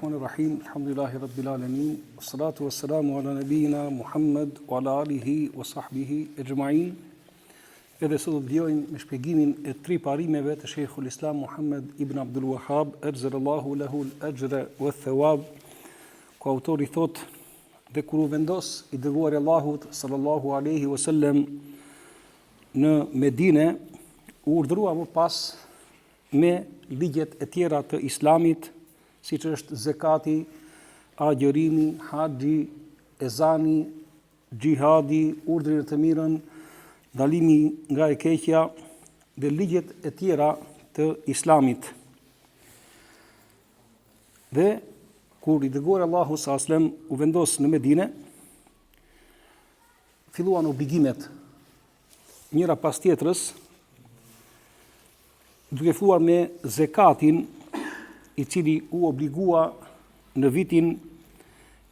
Rahman Rahim, Alhamdulillahi Rabbil Alamin, Salatu wassalamu ala nabijina Muhammad wa ala alihi wa sahbihi ejma'in. Edhe sot do të vijojmë me shpjegimin e tri parimeve të Sheikhul Islam Muhammad ibn Abdul Wahhab, ajzalallahu lahu al-ajra wa thawab, ku autori thotë dhe kur u vendos i dërguari i Allahut sallallahu alaihi wasallam në Medinë, u urdhërua më pas me ligjet e tjera të Islamit, siç është zekati, agjërimi, haxhi, ezani, xhihadi, urdhri në të mirën, ndalimi nga e keqja dhe ligjet e tjera të Islamit. Dhe kur i dërguari i Allahut sallallahu alajhi wasallam u vendos në Medinë, filluan obligimet njëra pas tjetrës, duke filluar me zekatin, i cili u obligua në vitin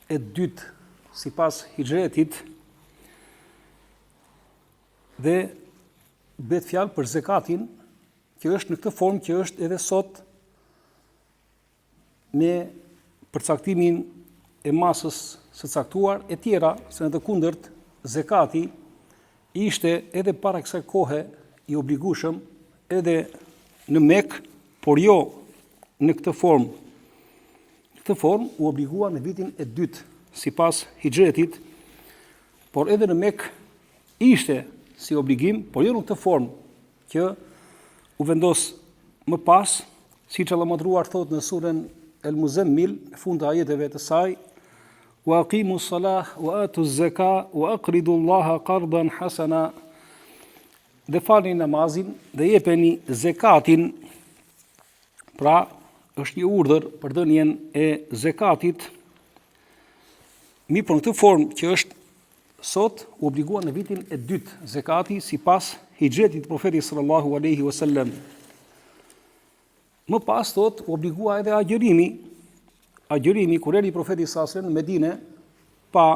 e dytë sipas hixhretit, dhe bëhet fjalë për zekatin që është në këtë formë që është edhe sot me përcaktimin e masës së caktuar e tjera, se në të kundërt zekati ishte edhe para kësaj kohe i obligueshëm edhe në Mekë, por jo në këtë formë. Në këtë formë u obligua në vitin e dytë sipas hixhretit, por edhe në Mekë ishte si obligim, por jo në këtë formë që u vendos më pas, siç Allahu i Madhëruar thotë në suren El Muzemmil, në fund të ajeteve të saj, wa aqimu salah wa atu zeka wa aqridu Allaha qardan hasana dhe falni namazin dhe jepeni zekatin pra është një urdhër për dhënien e zekatit mirëpo në këtë formë që është Sot u obligua në vitin e dytë zekati sipas hixhretit të profetit sallallahu alaihi wasallam. Më pas thot u obligua edhe agjërimi. Agjërimi kur erdhi profeti sallallahu alaihi wasallam në Medinë pa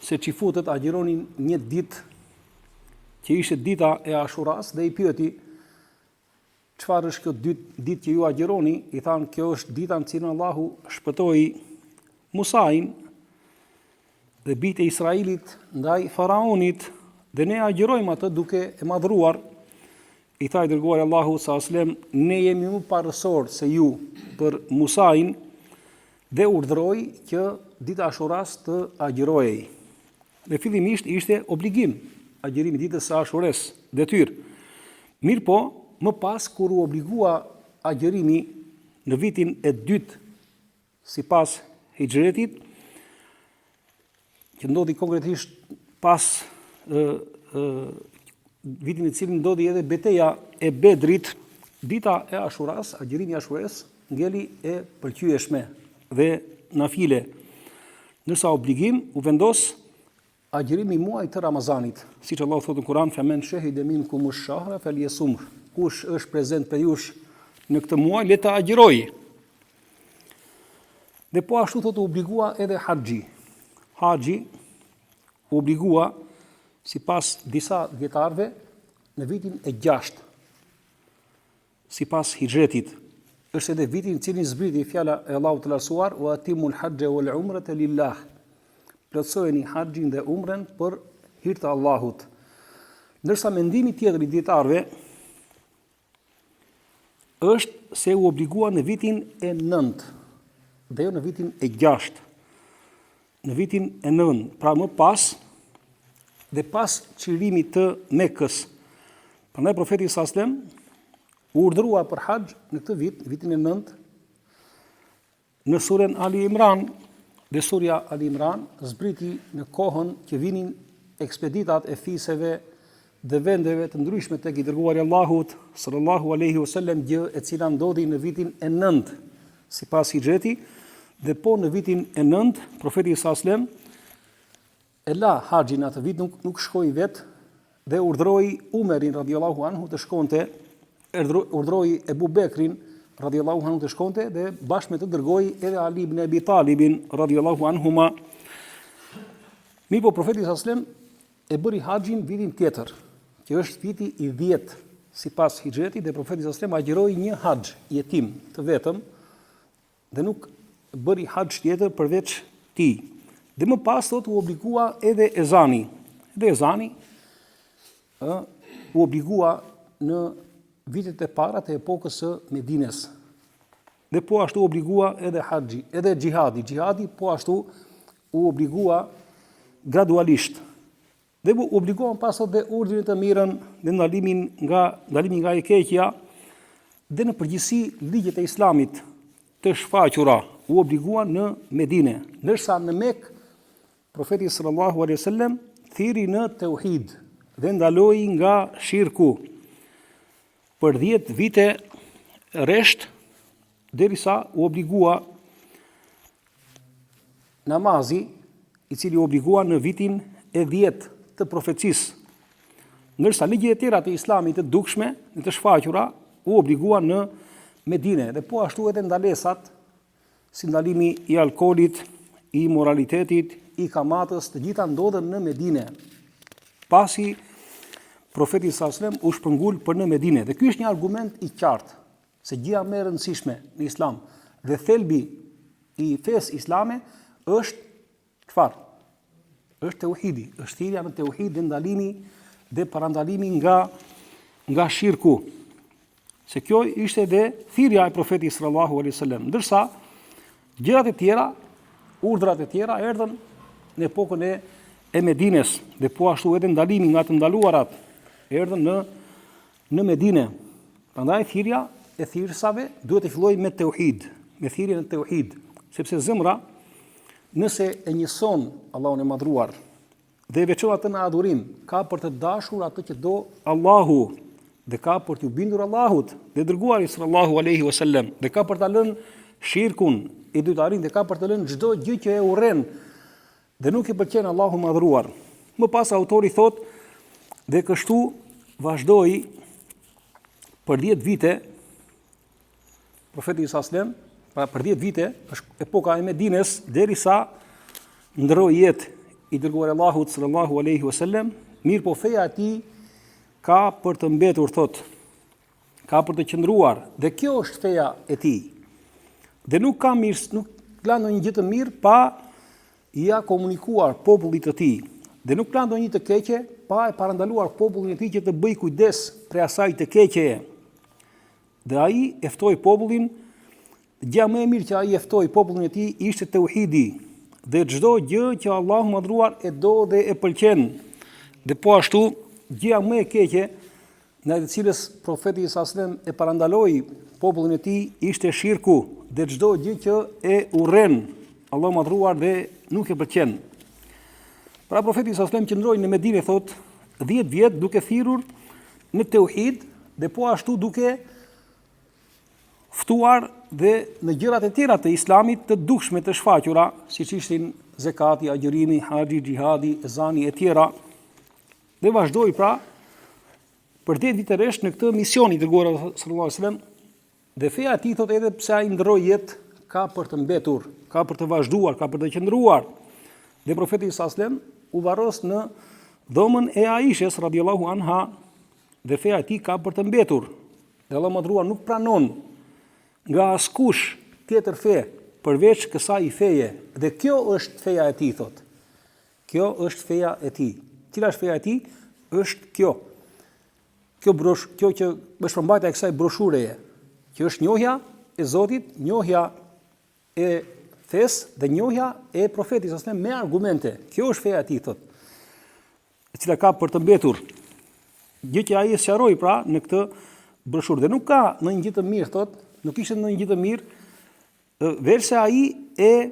se çifutët agjëronin një ditë që ishte dita e Ashuras dhe i pyeti Çfarë është kjo ditë që ju agjëroni? I thanë, kjo është dita në cilën Allahu shpëtoi Musain dhe bijtë e Israilit ndaj faraonit dhe ne agjërojmë atë duke e madhruar. I tha i dërguari i Allahut sallallahu alaihi wasallam, ne jemi më parësor se ju për Musain dhe urdhëroi që dita e Ashuras të agjërohej. Dhe fillimisht ishte obligim agjërimi i ditës së Ashures, detyrë. Mirëpo, më pas kur u obligua agjërimi në vitin e dytë sipas hixhretit, që ndodhi konkretisht pas ë ë vitin në cilin ndodhi edhe beteja e Bedrit, dita e Ashuras, agjërimi i Ashures, ngeli e pëlqyeshme dhe nafile. Ndërsa obligim u vendos agjërimi i muajit të Ramazanit, siç Allahu thotë në Kur'an, "Femen shahida minkum ash-shahra falyasum." Kush është prezent prej jush në këtë muaj, le të agjërojë. Dhe po ashtu thotë u obligua edhe haxhi. Haxhi u obligua sipas disa dijetarëve në vitin e 6 sipas hixhretit, është edhe viti në cilin zbriti fjala e Allahut të Lartësuar, "Wa atimul hajja wal umrata lillah." Plotësojeni haxhin dhe umren për hir të Allahut. Ndërsa mendimi tjetër i dijetarëve është se u obligua në vitin e 9 dhe jo në vitin e 6. Në vitin e 9, pra më pas dhe pas çlirimit të Mekës. Prandaj profeti sallallahu alajhi wasallam u urdhërua për haxh në këtë vit, vitin e 9, në suren Ali Imran, dhe surja Ali Imran zbriti në kohën që vinin ekspeditat e fiseve dhe vendeve të ndryshme tek i dërguari i Allahut sallallahu alaihi wasallam gjë e cila ndodhi në vitin e 9 sipas hixhretit dhe po në vitin e 9 profeti sallallahu alaihi wasallam E la haxhin atë vit nuk nuk shkoi vetë dhe urdhëroi Umerin radiallahu anhu të shkonte, urdhëroi Ebu Bekrin radiallahu anhu të shkonte dhe bashkë me të dërgoi edhe Ali ibn Abi Talibin radiallahu anhuma. Mirëpo profeti sallallahu alajhi wasallam e bëri haxhin vitin tjetër, që është viti i 10 sipas hixhretit dhe profeti sallallahu alajhi wasallam agjëroi një haxh jetim të vetëm dhe nuk bëri haxh tjetër përveç tij. Dhe më pas thotë u obligua edhe ezani. Edhe ezani ë u obligua në vitet e para të epokës së Medines. Dhe po ashtu u obligua edhe haxhi, edhe xhihadi. Xhihadi po ashtu u obligua gradualisht. Dhe u obliguan pas thotë dhe urdhri në të mirën dhe ndalimin nga ndalimi nga e keqja dhe në përgjithësi ligjet e Islamit të shfaqura u obliguan në Medine, ndërsa në Mekë profeti sallallahu alaihi wasallam thirri në teuhid dhe ndaloi nga shirku për 10 vite rresht derisa u obligua Namazi, i cili u obligua në vitin e 10 të profecisë, ndërsa ligjet e tjera të Islamit të dukshme dhe të shfaqura u obliguan në Medine dhe po ashtu edhe ndalesat si ndalimi i alkoolit, i imoralitetit, i kamatës, të gjitha ndodhën në Medine. Pasi profeti sallallahu alajhi wasallam u shpërngul për në Medine dhe ky është një argument i qartë Se gjëja më e rëndësishme në Islam dhe thelbi i fesë islame është çfarë? Është teuhidi, është thirrja në teuhid dhe ndalimi dhe parandalimi nga nga shirku. Se kjo ishte dhe thirrja e profetit sallallahu alaihi wasallam. Ndërsa gjërat e tjera, urdhrat e tjera erdhën në epokën e e Medines dhe po ashtu edhe ndalimi nga të ndaluarat erdhën në Në Medine. Prandaj thirrja e thirrësave duhet të fillojë me teuhid, me thirrje në teuhid, sepse zemra nëse e njëson Allahun e Madhruar dhe e veçon atë në adhurim, ka për të dashur atë që do Allahu dhe ka për t'iu bindur Allahut dhe dërguarit sallallahu alaihi wasallam dhe ka për ta lënë shirkun, idhujtarinë dhe ka për të lënë çdo gjë që e urren Dhe nuk i pëlqen Allahu i Madhëruar. Më pas autori thotë dhe kështu vazhdoi për 10 vite profeti sallallahu alajhi wasallam, pra për 10 vite është epoka e Medines derisa ndërroi jetë i dërguari i Allahut sallallahu alaihi wasallam, mirëpo feja e tij ka për të mbetur thotë ka për të qëndruar dhe kjo është feja e tij. Dhe nuk ka mirë, nuk la ndonjë gjë të mirë pa ia komunikuar popullit të tij. Dhe nuk la ndonjë të keqe pa e parandaluar popullin e tij që të bëjë kujdes prej asaj të keqeje. Dhe ai e ftoi popullin, gjëja më e mirë që ai e ftoi popullin e tij ishte teuhidi dhe çdo gjë që Allahu i Madhëruar e do dhe e pëlqen. Dhe po ashtu, gjëja më e keqe ndaj të cilës profeti sallallahu alajhi wasallam e parandaloi popullin e tij ishte shirku dhe çdo gjë që e urren Allahu i Madhëruar dhe nuk e pëlqen. Pra profeti sallallahu alajhi wasallam qëndroi në Medinë thotë 10 vjet duke thirrur në teuhid dhe po ashtu duke ftuar dhe në gjërat e tjera të islamit të dukshme të shfaqura, siç ishin zekati, agjërimi, haxhi, xhihadi, ezani e tjera. Dhe vazhdoi pra për 10 vite rresht në këtë mision i dërguari sallallahu alajhi wasallam dhe feja e tij thotë edhe pse ai ndërroi jetë ka për të mbetur, ka për të vazhduar, ka për të qëndruar. Dhe profeti sallallahu alajhi wasallam u varros në dhomën e Aishes radiallahu anha dhe feja e tij ka për të mbetur. Dhe Allahu i Madhëruar nuk pranon nga askush tjetër fe përveç kësaj feje dhe kjo është feja e tij thotë. Kjo është feja e tij. Cila është feja e tij? Është kjo. Kjo brosh, kjo që është përmbajtja e kësaj broshureje, që është njohja e Zotit, njohja e fesë dhe njohja e profetit sallallahu alajhi wasallam me argumente. Kjo është feja e tij thotë. E cila ka për të mbetur. Gjë që ai e sqaroi pra në këtë broshurë dhe nuk ka ndonjë gjë të mirë thotë, nuk ishte ndonjë gjë të mirë Veçse ai e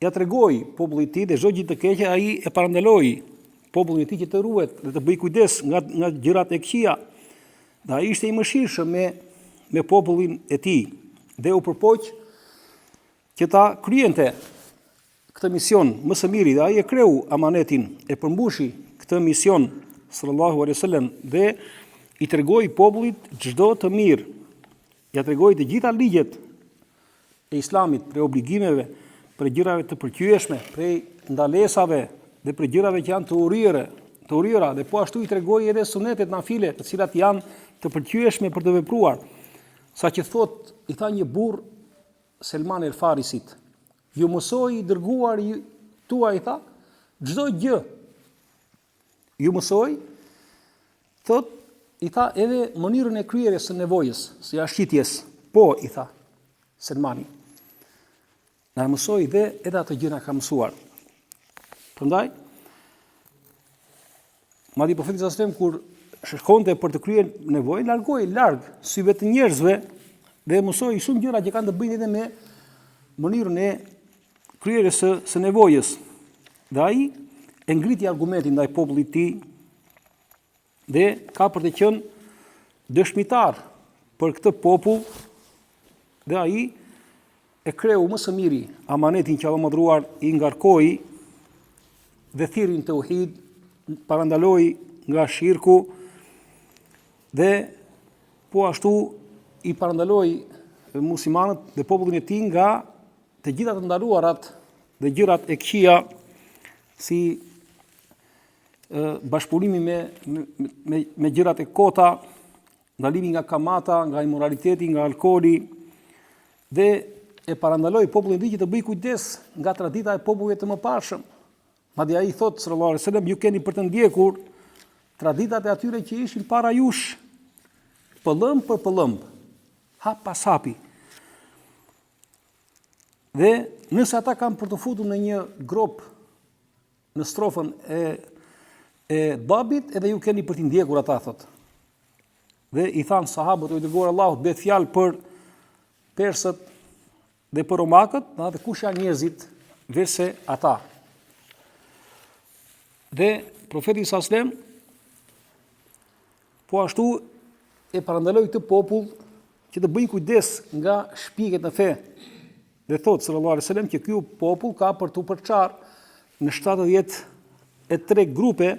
ia tregoi popullit të tij dhe çdo gjë të keqe ai e parandaloi popullin e tij që të ruhet dhe të bëjë kujdes nga nga gjërat e këqija. Dhe ai ishte i mëshirshëm me me popullin e tij dhe u përpoq që ta kryente këtë mision më së miri dhe ai e kreu amanetin, e përmbushi këtë mision sallallahu alaihi wasallam dhe i tregoi popullit çdo të mirë. Ia tregoi të gjitha ligjet e Islamit prej obligimeve, prej gjërave të pëlqyeshme, prej ndalesave dhe prej gjërave që janë të urryera, të urryera dhe po ashtu i tregoi edhe sunetet nafile, të cilat janë të pëlqyeshme për të vepruar. Saqë thotë, i tha një burrë Selman el Farisit. Ju mësoi i dërguari tuaj, tha, çdo gjë. Ju mësoi, thot, i tha edhe mënyrën e kryerjes së nevojës, së jashtëqitjes. Po, i tha Selmani. Na e mësoi dhe edhe atë gjë na ka mësuar. Prandaj, madje profeti sallallahu alajhi wasallam kur shkonte për të kryer nevojën, largohej larg syve të njerëzve dhe mësoi shumë gjëra që kanë të bëjnë edhe me mënyrën e kryerjes së, së nevojës. Dhe ai e ngriti argumentin ndaj popullit të tij dhe ka për të qenë dëshmitar për këtë popull dhe ai e kreu më së miri amanetin që Allahu i Madhëruar i ngarkoi dhe thirri në teuhid, parandaloi nga shirku dhe po ashtu i parandaloi muslimanët dhe popullin e tij nga të gjitha të ndaluarat dhe gjërat e këqija si bashkëpunimi me me me gjërat e kota, ndalimi nga kamata, nga imoraliteti, nga alkooli dhe e parandaloi popullin e tij që të bëjë kujdes nga tradita e popujve të mëparshëm. Madje ai thotë sallallahu alaihi wasallam, ju keni për të ndjekur traditat e atyre që ishin para jush, pëllëmbë për pëllëmbë, hap pas hapi. Dhe nëse ata kanë për t'u futur në një gropë në strofën e e dabit edhe ju keni për t'i ndjekur ata thot. Dhe i thanë sahabët o i dërguar i Allahut bëhet fjalë për persët dhe për romakët, tha dhe kush janë njerëzit veçse ata. Dhe profeti sallallahu alajhi wasallam po ashtu e parandaloi këtë popull që të bëjnë kujdes nga shpikjet në fe. Dhe thotë sallallahu alaihi wasallam që ky popull ka për t'u përçarë në 73 grupe,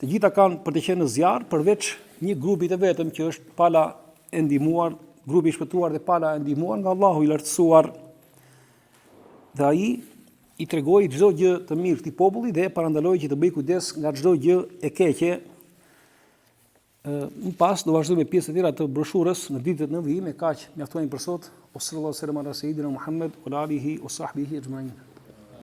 të gjitha kanë për të qenë në zjarr përveç një grupi të vetëm që është pala e ndihmuar, grupi i shpëtuar dhe pala e ndihmuar nga Allahu i lartësuar. Dhe ai i tregoi çdo gjë të mirë këtij populli dhe e parandaloi që të bëjë kujdes nga çdo gjë e keqe Më pas do vazhdojmë me pjesët e tjera të broshurës në ditët në vijim e kaq mjaftojmë për sot. Wa sallallahu alaihi wa sallam ala sayyidina Muhammad wa ala alihi wa sahbihi ajma'in.